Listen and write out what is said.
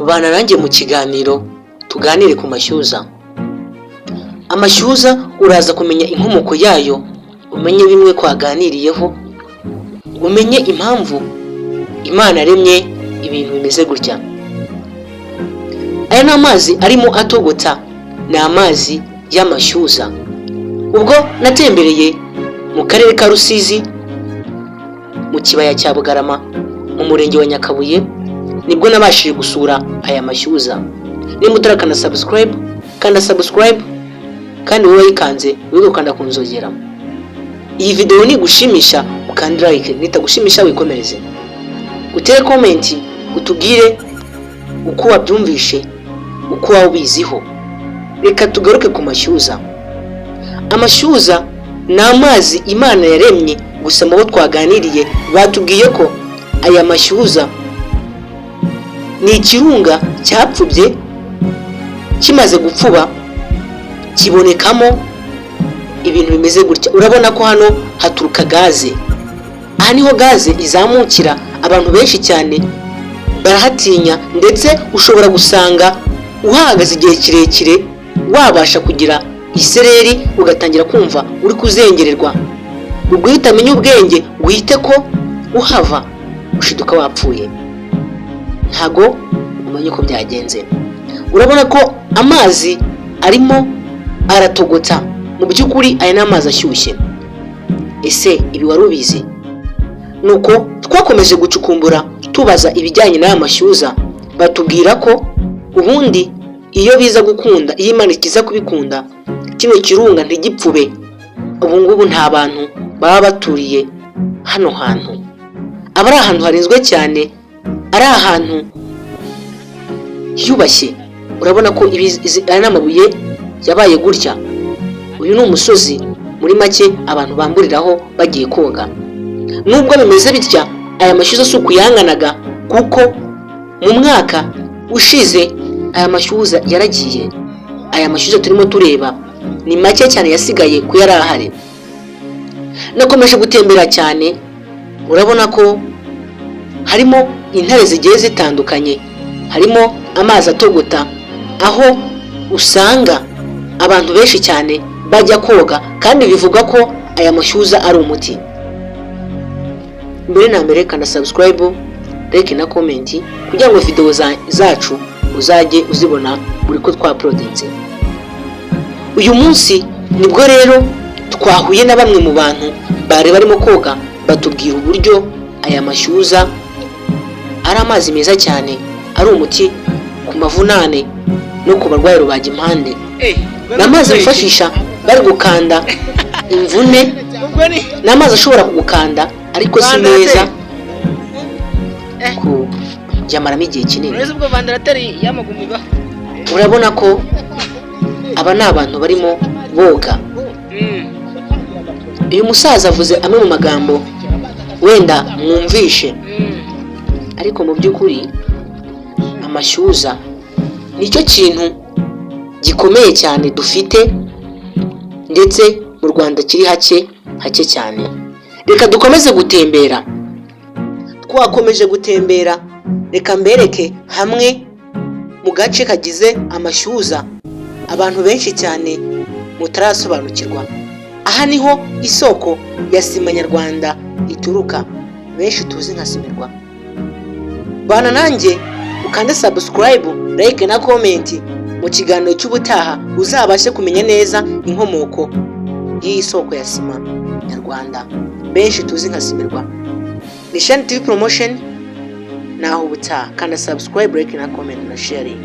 Bana nanjye mu kiganiro tuganire ku mashyuza. Amashyuza uraza kumenya inkomoko yayo, umenye bimwe twaganiriyeho, umenye impamvu Imana yaremye ibintu bimeze gutya. Aya ni amazi arimo atogota, ni amazi y'amashyuza. Ubwo natembereye mu karere ka Rusizi, mu kibaya cya Bugarama, mu murenge wa Nyakabuye, nibwo nabashije gusura aya mashyuza. Niba utarakanda subscribe, kanda subscribe, kandi wowe wayikanze wibuke gukanda ku nzogera. Iyi video nigushimisha ukande like, nitagushimisha wikomereze, utere comment utubwire uko wabyumvishe, uko waba ubiziho. Reka tugaruke ku mashyuza. Amashyuza ni amazi Imana yaremye. Gusa mu bo twaganiriye batubwiye ko aya mashyuza ni ikirunga cyapfubye. Kimaze gupfuba kibonekamo ibintu bimeze gutya. Urabona ko hano haturuka gaze, aha niho gaze izamukira. Abantu benshi cyane barahatinya, ndetse ushobora gusanga uhahagaze igihe kirekire wabasha kugira isereri, ugatangira kumva uri kuzengererwa. Ubwo iyo utamenya ubwenge ngo uhite ko uhava, ushiduka wapfuye, ntago umenya uko byagenze. Urabona ko amazi arimo aratogota. Mu by'ukuri aya ni amazi ashyushye. Ese ibi wari ubizi? Nuko twakomeje gucukumbura, tubaza ibijyanye n'aya mashyuza, batubwira ko ubundi iyo biza gukunda, iyo Imana ikiza kubikunda, kino kirunga ntigipfube, ubu ngubu nta bantu baba baturiye hano hantu. Aba ari ahantu harinzwe cyane, ari ahantu hiyubashye. Urabona ko aya ni amabuye yabaye gutya. Uyu ni umusozi muri make abantu bamburiraho bagiye koga. Nubwo bimeze bitya, aya mashyuza si ukuyanganaga, kuko mu mwaka ushize aya mashyuza yaragiye. Aya mashyuza turimo tureba ni make cyane yasigaye ku yari ahari. Nakomeje gutembera cyane. Urabona ko harimo intare zigiye zitandukanye, harimo amazi atogota, aho usanga abantu benshi cyane bajya koga, kandi bivuga ko aya mashyuza ari umuti. Mbere na mbere kanda subscribe, like na comment kugira ngo video zacu uzajye uzibona buri ko twauploadinze. Uyu munsi nibwo rero twahuye na bamwe mu bantu bari barimo koga, batubwira uburyo aya mashyuza ari amazi meza cyane, ari umuti ku mavunane no ku barwayi rubagimpande. Ni amazi bifashisha bari gukanda imvune. Ni amazi ashobora kugukanda, ariko si meza kuyamaramo igihe kinini. Ubwo ventilateur y'amaguru ibaho? Urabona ko aba ni abantu barimo boga. Uyu musaza avuze amwe mu magambo wenda mwumvishe, ariko mu by'ukuri amashyuza nicyo kintu gikomeye cyane dufite, ndetse mu Rwanda kiri hake hake cyane. Reka dukomeze gutembera. Twakomeje gutembera. Reka mbereke hamwe mu gace kagize amashyuza abantu benshi cyane mutarasobanukirwa. Aha niho isoko ya sima nyarwanda ituruka, benshi tuzi nka Cimerwa. Bana nanjye ukande subscribe, like na comment. Mu kiganiro cy'ubutaha uzabashe kumenya neza inkomoko y'iyi soko ya sima nyarwanda benshi tuzi nka Cimerwa. Ni Shani TV Promotion, naho ubutaha. Kanda subscribe, like na comment na sharing.